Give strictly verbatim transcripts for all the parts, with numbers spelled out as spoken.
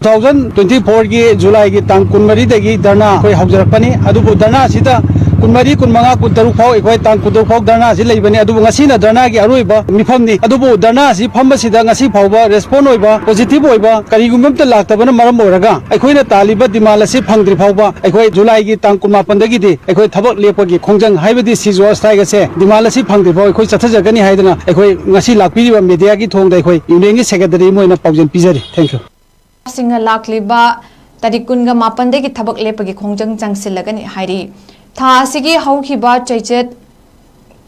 Two thousand twenty ꯐꯣꯔꯒꯤ ꯖꯨꯂꯥꯏꯒꯤ ꯇꯥꯡ ꯀꯨꯟꯃꯔꯤꯗꯒꯤ ꯙꯔꯅꯥ ꯑꯩꯈꯣꯏ ꯍꯧꯖꯔꯛꯄꯅꯤ꯫ ꯑꯗꯨꯕꯨ ꯙꯔꯅꯥꯁꯤꯗ ꯀꯨꯟꯃꯔꯤ, ꯀꯨꯟꯃꯉꯥ, ꯀꯨꯟꯇꯔꯨꯛ ꯐꯥꯎ ꯑꯩꯈꯣꯏ ꯇꯥꯡ ꯀꯨꯟꯇꯔꯨꯛ ꯐꯥꯎ ꯙꯔꯅꯥꯁꯤ ꯂꯩꯕꯅꯤ꯫ ꯑꯗꯨꯕꯨ ꯉꯁꯤꯅ ꯙꯔꯅꯥꯒꯤ ꯑꯔꯣꯏꯕ ꯃꯤꯐꯝꯅꯤ꯫ ꯑꯗꯨꯕꯨ ꯙꯔꯅꯥꯁꯤ ꯐꯝꯕꯁꯤꯗ ꯉꯁꯤ ꯐꯥꯎꯕ ꯔꯦꯁꯄꯣꯟ ꯑꯣꯏꯕ, ꯄꯣꯖꯤꯇꯤꯚ ꯑꯣꯏꯕ ꯀꯔꯤꯒꯨꯝꯕ ꯑꯃꯠꯇ ꯂꯥꯛꯇꯕꯅ ꯃꯔꯝ ꯑꯣꯏꯔꯒ ꯑꯩꯈꯣꯏꯅ ꯇꯥꯜꯂꯤꯕ ꯗꯤꯃꯥꯟ ꯑꯁꯤ ꯐꯪꯗ꯭ꯔꯤ ꯐꯥꯎꯕ ꯑꯩꯈꯣꯏ ꯖꯨꯂꯥꯏꯒꯤ ꯇꯥꯡ ꯀꯨꯟꯃꯥꯄꯟꯗꯒꯤꯗꯤ ꯑꯩꯈꯣꯏ ꯊꯕꯛ ꯂꯦꯞꯄꯒꯤ ꯈꯣꯡꯖꯪ ꯍꯥꯏꯕꯗꯤ ꯁꯤꯖꯣ ꯁ꯭ꯇ꯭ꯔꯥꯏꯛ ꯑꯁꯦ ꯗꯤꯃꯥꯟ ꯑꯁꯤ ꯐꯪꯗ꯭ꯔꯤ ꯐꯥꯎ ꯑꯩꯈꯣꯏ ꯆꯠꯊꯖꯒꯅꯤ ꯍꯥꯏꯗꯅ ꯑꯩꯈꯣꯏ ꯉꯁꯤ ꯂꯥꯛꯄꯤꯔꯤꯕ ꯃꯦꯗꯤꯌꯥꯒꯤ ꯊꯣꯡꯗ ꯑꯩꯈꯣꯏ ꯌꯨꯅꯤꯌꯟꯒꯤ ꯁꯦꯀ꯭ꯔꯦꯇꯔꯤ ꯑꯃ ꯑꯣꯏꯅ ꯄꯥꯎꯖꯦꯜ ꯄꯤꯖꯔꯤ꯫ Thank you. ꯁꯤꯡꯅ ꯂꯥꯛꯂꯤꯕ ꯇꯥꯔꯤꯛ ꯀꯨꯟꯒ ꯃꯥꯄꯟꯗꯒꯤ ꯊꯕꯛ ꯂꯦꯞꯄꯒꯤ ꯈꯣꯡꯖꯪ ꯆꯪꯁꯤꯜꯂꯒꯅꯤ ꯍꯥꯏꯔꯤ꯫ ꯊꯥ ꯑꯁꯤꯒꯤ ꯍꯧꯈꯤꯕ ꯆꯩꯆꯠ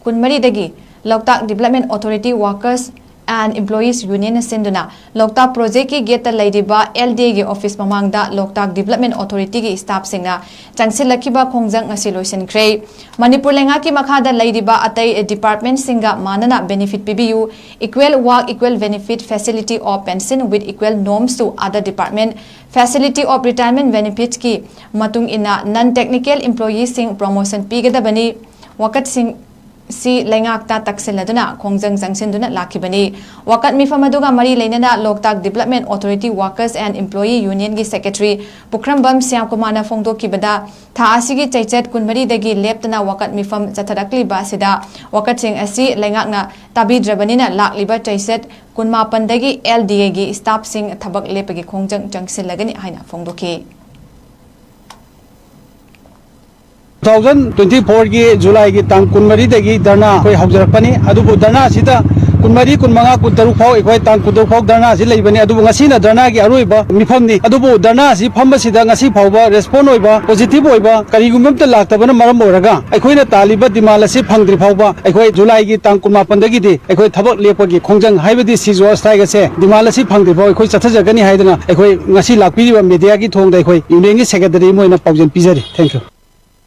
ꯀꯨꯟꯃꯔꯤꯗꯒꯤ Loktak development authority workers and employees ꯌꯨꯅꯤꯌꯟꯅ ꯁꯤꯟꯗꯨꯅ ꯂꯣꯛꯇꯥꯛ ꯄ꯭ꯔꯣꯖꯦꯛꯀꯤ ꯒꯦꯠꯇ ꯂꯩꯔꯤꯕ ꯑꯦꯜ ꯗꯤ ꯑꯦꯒꯤ ꯑꯣꯐꯤꯁ ꯃꯃꯥꯡꯗ ꯂꯣꯛꯇꯥꯛ ꯗꯤꯕꯦꯂꯞꯃꯦꯟ ꯑꯣꯊꯣꯔꯤꯇꯤꯒꯤ ꯁ꯭ꯇꯥꯐꯁꯤꯡꯅ ꯆꯪꯁꯤꯜꯂꯛꯈꯤꯕ ꯈꯣꯡꯖꯪ ꯉꯁꯤ ꯂꯣꯏꯁꯤꯟꯈ꯭ꯔꯦ꯫ ꯃꯅꯤꯄꯨꯔ ꯂꯩꯉꯥꯛꯀꯤ ꯃꯈꯥꯗ ꯂꯩꯔꯤꯕ ꯑꯇꯩ ꯗꯤꯄꯥꯔꯠꯃꯦꯟꯠꯁꯤꯡꯒ ꯃꯥꯟꯅꯅ benefit ꯄꯤꯕꯤꯌꯨ, equal work, equal benefit, facility of pension with equal norms to other department, facility of retirement benefits ꯀꯤ ꯃꯇꯨꯡ ꯏꯟꯅ non technical employees ꯁꯤꯡ promotion ꯄꯤꯒꯗꯕꯅꯤ꯫ ꯋꯥꯀꯠꯁꯤꯡ ꯁꯤ ꯂꯩꯉꯥꯛꯇ ꯇꯛꯁꯤꯜꯂꯗꯨꯅ ꯈꯣꯡꯖꯪ ꯆꯪꯁꯤꯟꯗꯨꯅ ꯂꯥꯛꯈꯤꯕꯅꯤ꯫ ꯋꯥꯀꯠ ꯃꯤꯐꯝ ꯑꯗꯨꯒ ꯃꯔꯤ ꯂꯩꯅꯅ Loktak development authority workers and employee ꯌꯨꯅꯤꯌꯟꯒꯤ ꯁꯦꯀ꯭ꯔꯦꯇꯔꯤ ꯄꯨꯈ꯭ꯔꯝꯕꯝ ꯁ꯭ꯌꯥꯝꯀꯨꯃꯥꯔꯅ ꯐꯣꯡꯗꯣꯛꯈꯤꯕꯗ, ꯊꯥ ꯑꯁꯤꯒꯤ ꯆꯩꯆꯠ ꯀꯨꯟꯃꯔꯤꯗꯒꯤ ꯂꯦꯞꯇꯅ ꯋꯥꯀꯠ ꯃꯤꯐꯝ ꯆꯠꯊꯔꯛꯂꯤꯕ ꯑꯁꯤꯗ ꯋꯥꯀꯠꯁꯤꯡ ꯑꯁꯤ ꯂꯩꯉꯥꯛꯅ ꯇꯥꯕꯤꯗ꯭ꯔꯕꯅꯤꯅ ꯂꯥꯛꯂꯤꯕ ꯆꯩꯆꯠ ꯀꯨꯟꯃꯥꯄꯟꯗꯒꯤ ꯑꯦꯜ ꯗꯤ ꯑꯦꯒꯤ ꯁ꯭ꯇꯥꯐꯁꯤꯡ ꯊꯕꯛ ꯂꯦꯞꯄꯒꯤ ꯈꯣꯡꯖꯪ ꯆꯪꯁꯤꯜꯂꯒꯅꯤ ꯍꯥꯏꯅ ꯐꯣꯡꯗꯣꯛꯈꯤ꯫ ꯇꯨ ꯊꯥꯎꯖꯟ ꯇ꯭ꯋꯦꯟꯇꯤ ꯐꯣꯔꯒꯤ ꯖꯨꯂꯥꯏꯒꯤ ꯇꯥꯡ ꯀꯨꯟꯃꯔꯤꯗꯒꯤ ꯙꯔꯅꯥ ꯑꯩꯈꯣꯏ ꯍꯧꯖꯔꯛꯄꯅꯤ꯫ ꯑꯗꯨꯕꯨ ꯙꯔꯅꯥꯁꯤꯗ ꯀꯨꯟꯃꯔꯤ, ꯀꯨꯟꯃꯉꯥ, ꯀꯨꯟꯇꯔꯨꯛ ꯐꯥꯎ ꯑꯩꯈꯣꯏ ꯇꯥꯡ ꯀꯨꯟꯇꯔꯨꯛ ꯐꯥꯎ ꯙꯔꯅꯥꯁꯤ ꯂꯩꯕꯅꯤ꯫ ꯑꯗꯨꯕꯨ ꯉꯁꯤꯅ ꯙꯔꯅꯥꯒꯤ ꯑꯔꯣꯏꯕ ꯃꯤꯐꯝꯅꯤ꯫ ꯑꯗꯨꯕꯨ ꯙꯔꯅꯥꯁꯤ ꯐꯝꯕꯁꯤꯗ ꯉꯁꯤ ꯐꯥꯎꯕ ꯔꯦꯁꯄꯣꯟ ꯑꯣꯏꯕ, ꯄꯣꯖꯤꯇꯤꯚ ꯑꯣꯏꯕ ꯀꯔꯤꯒꯨꯝꯕ ꯑꯃꯠꯇ ꯂꯥꯛꯇꯕꯅ ꯃꯔꯝ ꯑꯣꯏꯔꯒ ꯑꯩꯈꯣꯏꯅ ꯇꯥꯜꯂꯤꯕ ꯗꯤꯃꯥꯟ ꯑꯁꯤ ꯐꯪꯗ꯭ꯔꯤ ꯐꯥꯎꯕ ꯑꯩꯈꯣꯏ ꯖꯨꯂꯥꯏꯒꯤ ꯇꯥꯡ ꯀꯨꯟꯃꯥꯄꯟꯗꯒꯤꯗꯤ ꯑꯩꯈꯣꯏ ꯊꯕꯛ ꯂꯦꯞꯄꯒꯤ ꯈꯣꯡꯖꯪ ꯍꯥꯏꯕꯗꯤ ꯁꯤꯖꯣ ꯁ꯭ꯇ꯭ꯔꯥꯏꯛ ꯑꯁꯦ ꯗꯤꯃꯥꯟ ꯑꯁꯤ ꯐꯪꯗ꯭ꯔꯤ ꯐꯥꯎ ꯑꯩꯈꯣꯏ ꯆꯠꯊꯖꯒꯅꯤ ꯍꯥꯏꯗꯅ ꯑꯩꯈꯣꯏ ꯉꯁꯤ ꯂꯥꯛꯄꯤꯔꯤꯕ ꯃꯦꯗꯤꯌꯥꯒꯤ ꯊꯣꯡꯗ ꯑꯩꯈꯣꯏ ꯌꯨꯅꯤꯌꯟꯒꯤ ꯁꯦꯀ꯭ꯔꯦꯇꯔꯤ ꯑꯃ ꯑꯣꯏꯅ ꯄꯥꯎꯖꯦꯜ ꯄꯤꯖꯔꯤ꯫ Thank you.